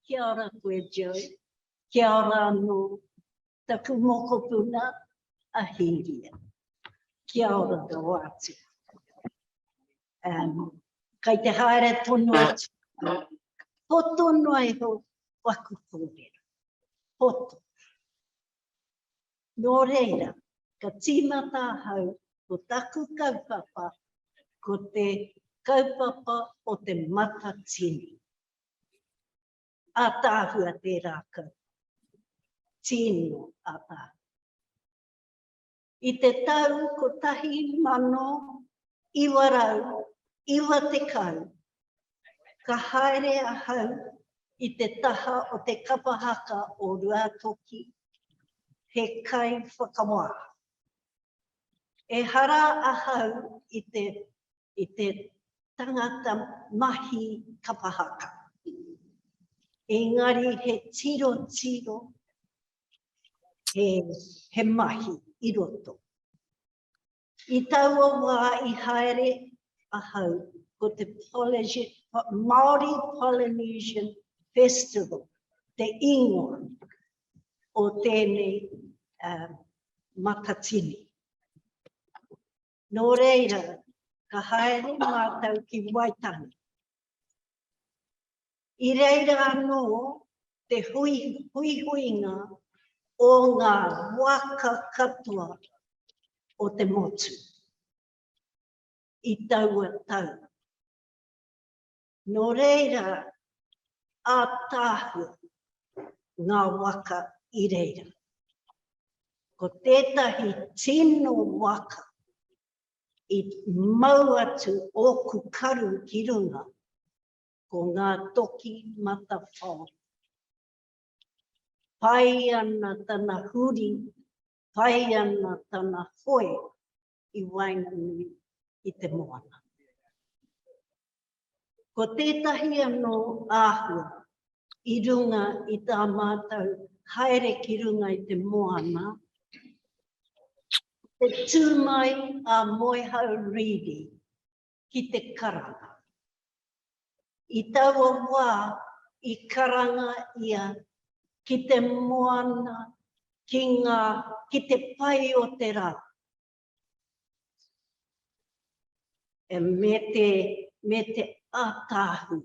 Kia ora koe Joe, kia ora anō taku mokopuna a Hīria. Kia ora rawa atu. Um, kai te haere tonu atu. Poto noa iho waku kōrero. Poto. Nō reira, ka tīmata ahau ko taku kaupapa, ko te kaupapa o te Matatini. Ātaahua tērā kaupapa. Tino ātaahua. I te tau 1990, ka haere ahau i te taha o te kapa haka o Ruatoki, he kaiwhakawā. Ehara ahau i te, i te tangata mahi kapa haka, engari he tirotiro, he, he mahi i roto. I taua wā i haere ahau ko te Māori Polynesian Festival te ingoa o tēnei um, matatini. Nō reira, ka haere mātou ki Waitangi. I reira anō te hui, huihuinga o ngā waka katoa o te motu i taua tau. Nō reira, ātaahua ngā waka i reira. Ko tētahi tino waka i mau atu ōku karu ki runga, ko ngā toki matawhao. Pai ana tana huri, pai ana tana hoe i waenganui i te moana. Ko tētahi anō āhua i runga i tā mātou haere ki runga i te moana, te tū mai a Moehau Reedy ki te karanga. I taua wā i karanga ia ki te moana, ki ngā, ki te pai o te rā. E me te, me te ātaahu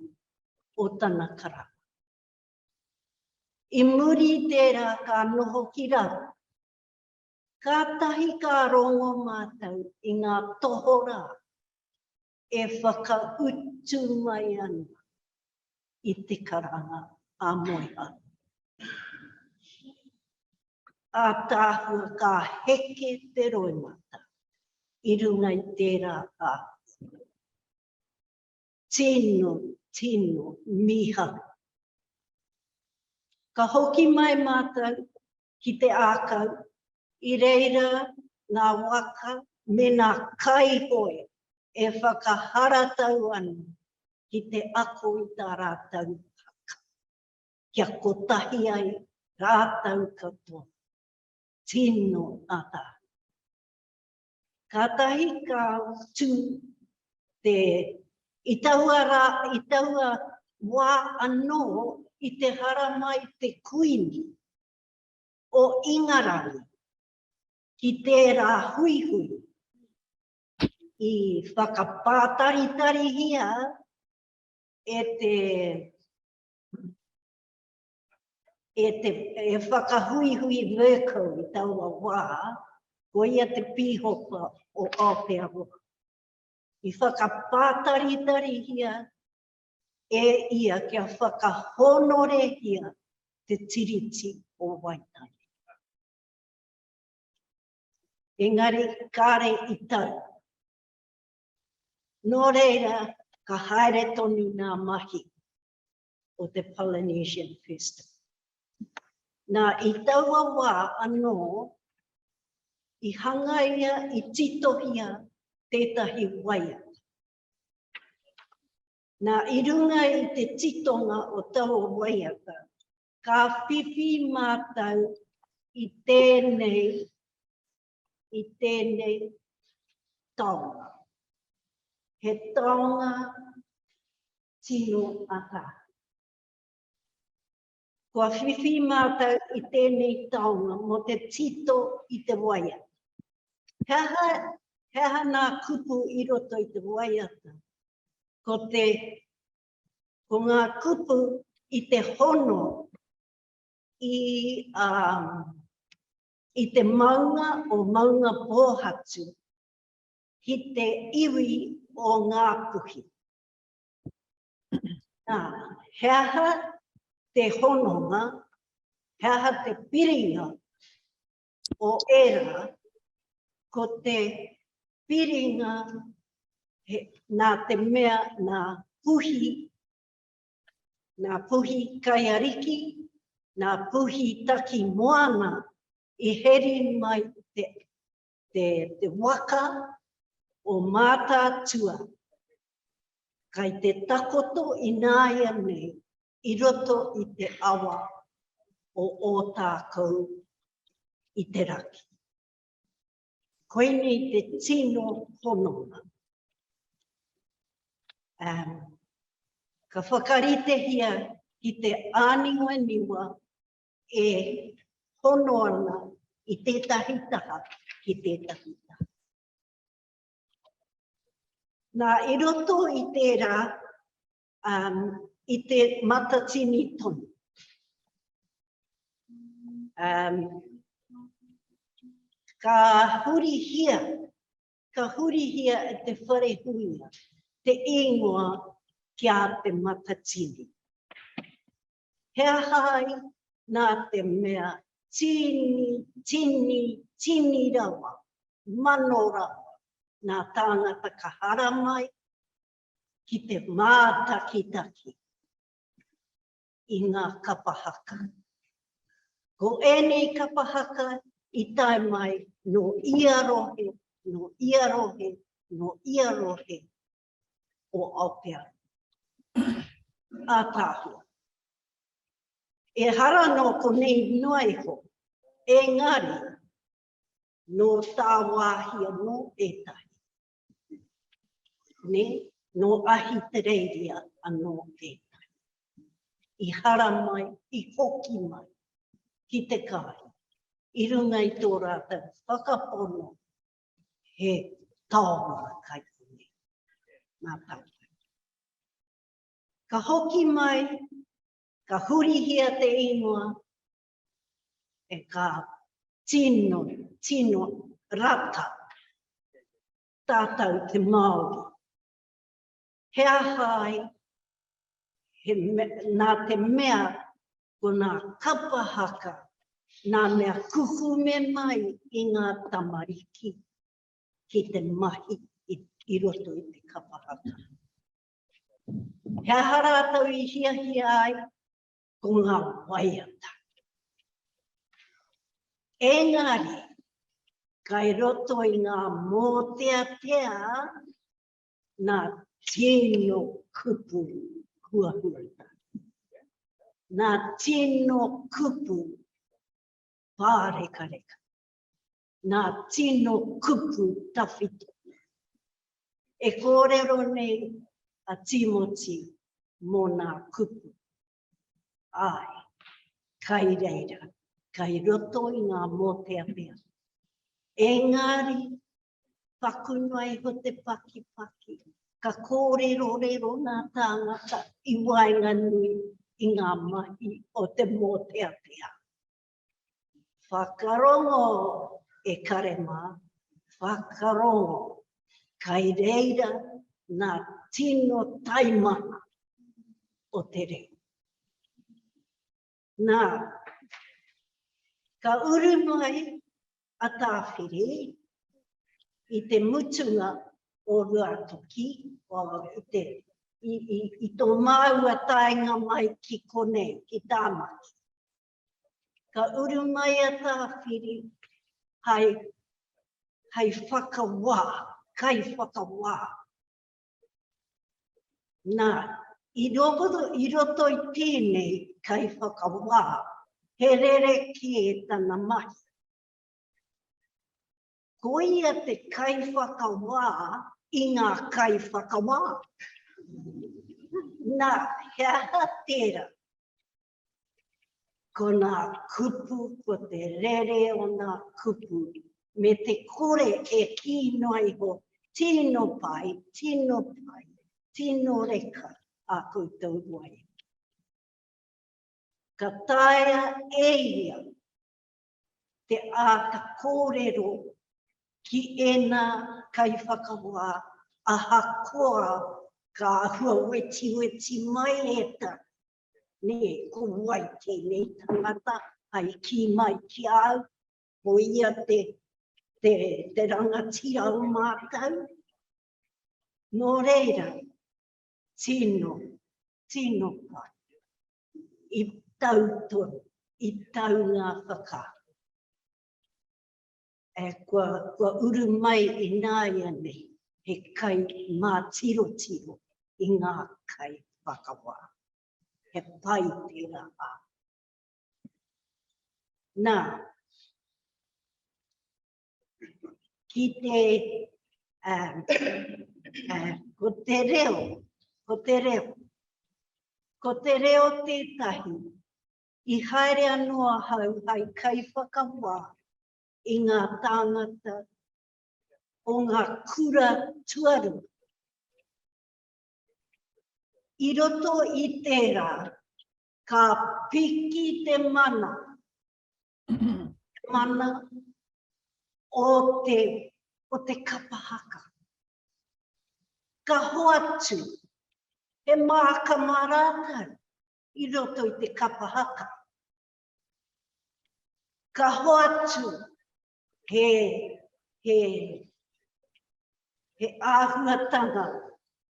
o tana karanga. I muri i tērā ka noho ki raro. Kātahi ka rongo mātou i ngā tohorā e whakautu mai ana i te karanga a Moehau. Ātaahua ka heke te roimata i runga i tērā āhua. Tino, tino mīharo. Ka hoki mai mātou ki te ākau, i reira ngā waka me ngā kaihoe e whakaharatau ana ki te ako i tā rātou haka, kia kotahi ai rātou katoa. Tino ātaahua. Kātahi ka tū te, i taua rā, i taua wā anō i te haramai te Kuini o Ingarangi ki tērā huihui i whakapātaritarihia e te e te e whakahuihui Vercoe i taua wā, ko ia te pīhopa o Aotearoa. I whakapātaritarihia e ia kia whakahōnorehia te Tiriti o Waitangi. Engari, kāre i tau. Nō reira, ka haere tonu ngā mahi o te Polynesian Festival. Nā, i taua wā anō, i hangaia, i titohia tētahi waiata. Nā, i runga i te titonga o taua waiata, ka whiwhi mātou i tēnei, i tēnei taonga. He taonga tino ataahua. Kua whiwhi mātou i tēnei taonga mō te tito i te waiata. He aha, he aha nā kupu i roto i te waiata? Ko te, ko ngā kupu i te hono i, um, i te maunga o Maunga Pōhatu ki te iwi o Ngāpuhi. Nā, he aha te hononga, he aha te piringa o ērā, ko te piringa he, nā te mea nā Puhi, nā Puhi Kaiariki, nā Puhi Taki Moana i heri mai te, te, te waka o Mātaatua Kai te takoto ināianei i roto i te awa o Ōtākou i te raki. Koinei te tino hononga. Um, ka whakaritehia ki te āniwaniwa e hono ana i tētahi taha ki tētahi taha. Nā, i roto i tērā, um, i te matatini tonu. Um, ka hurihia, ka hurihia e te whare huia te ingoa ki a te matatini. He aha ai nā te mea tini, tini, tini rawa, mano rawa nā tāngata ka haramai ki te mātakitaki i ngā kapa haka. Ko ēnei kapa haka i tae mai nō ia rohe, nō ia rohe, nō ia rohe o Aotearoa. Ātaahua. Ehara nō konei noa iho, engari nō tāwāhi anō ētahi. Nē, nō Ahitereiria anō ētahi. I haramai, i hoki mai ki te kāinga i runga i tō rātou whakapono he taonga kai konei. Nā tātou. Ka hoki mai, ka hurihia te ingoa, e ka tino, tino rata tātou te Māori. He aha ai, he me, nā te mea ko nā kapa haka, nā mea kukume mai i ngā tamariki ki te mahi i, i roto i te kapa haka. He aha rātou i hiahia ai? Ko ngā waiata. Engari, kai roto i ngā mōteatea nā tino kupu huahuata. Nā tino kupu pārekareka. Nā tino kupu tawhito. E kōrero nei a Tīmoti mō nā kupu. Āe, kai reira, kai roto i ngā mōteatea. Engari, paku noa iho te pakipaki, ka kōrerorero ngā tāngata i waenganui i ngā mahi o te mōteatea. Whakarongo e kare mā, whakarongo, kai reira ngā tino taimaha o te reo. Nā, ka uru mai a Tāwhiri i te mutunga o Ruatoki, o, i, te, i, i, i tō māua taenga mai ki konei, ki Tāmaki. Ka uru mai a Tāwhiri hai, hai whakawā, kaiwhakawā. Nā, i roto, i roto i tēnei kaiwhakawā, he rerekē tana mahi. Ko ia te kaiwhakawā i ngā kaiwhakawā. Nā, he aha tērā? Ko ngā kupu, ko te rere o ngā kupu, me te kore e kī noa iho, tino pai, tino pai, tino reka ā koutou waiata. Ka taea e ia te āta kōrero ki ēnā kaiwhakawā ahakoa ka āhua wetiweti mai ētahi, nē, ko wai tēnei tangata hai kī mai ki a au, ko ia te, te, te rangatira o mātou. Nō reira, tino, tino pai. I tau tonu, i tau ngā whakaaro. E, kua, kua uru mai ināianei he kai mātirotiro i ngā kai whakawā. He pai tērā ā. Nā, ki te, uh, uh, ko te reo, ko te reo, ko te reo tētahi, i haere anō ahau hai kaiwhakawā i ngā tāngata o ngā kura tuarua. I roto i tērā, ka piki te mana, te mana o te, o te kapa haka. Ka hoatu he māka mā rātou i roto i te kapa haka. Ka hoatu he, he, he āhuatanga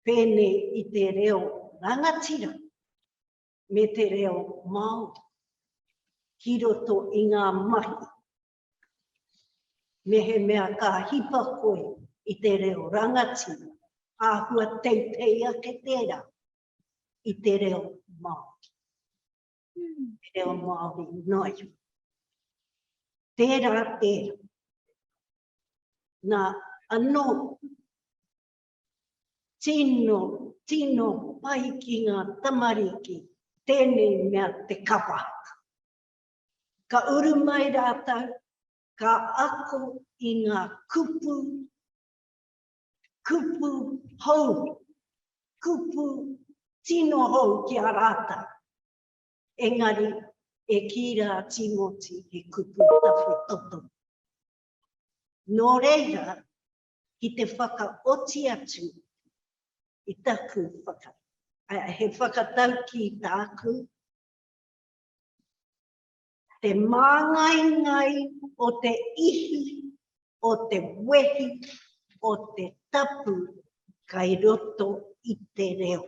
pēnei i te reo rangatira me te reo Māori ki roto i ngā mahi. Mehemea ka hipa koe i te reo rangatira, āhua teitei ake tērā i te reo Māori. Te reo Māori noa iho. Tērā, tērā. Nā, anō, tino, tino pai ki ngā tamariki tēnei mea te kapa haka. Ka uru mai rātou, ka ako i ngā kupu, kupu hou, kupu tino hou ki a rātou. Engari, e kī rā Tīmoti he kupu tawhito. Nō reira, ki te whakaoti atu i taku whaka, he whakataukī tāku, te māngaingai o te ihi, o te wehi, o te tapu kai roto i te reo.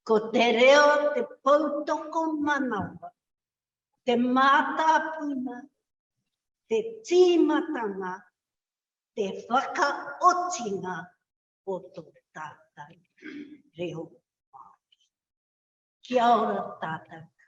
Ko te reo te poutokomanawa, te mātāpuna, te tīmatanga, te whakaotinga o tō tātou reo Māori. Kia ora tātou katoa.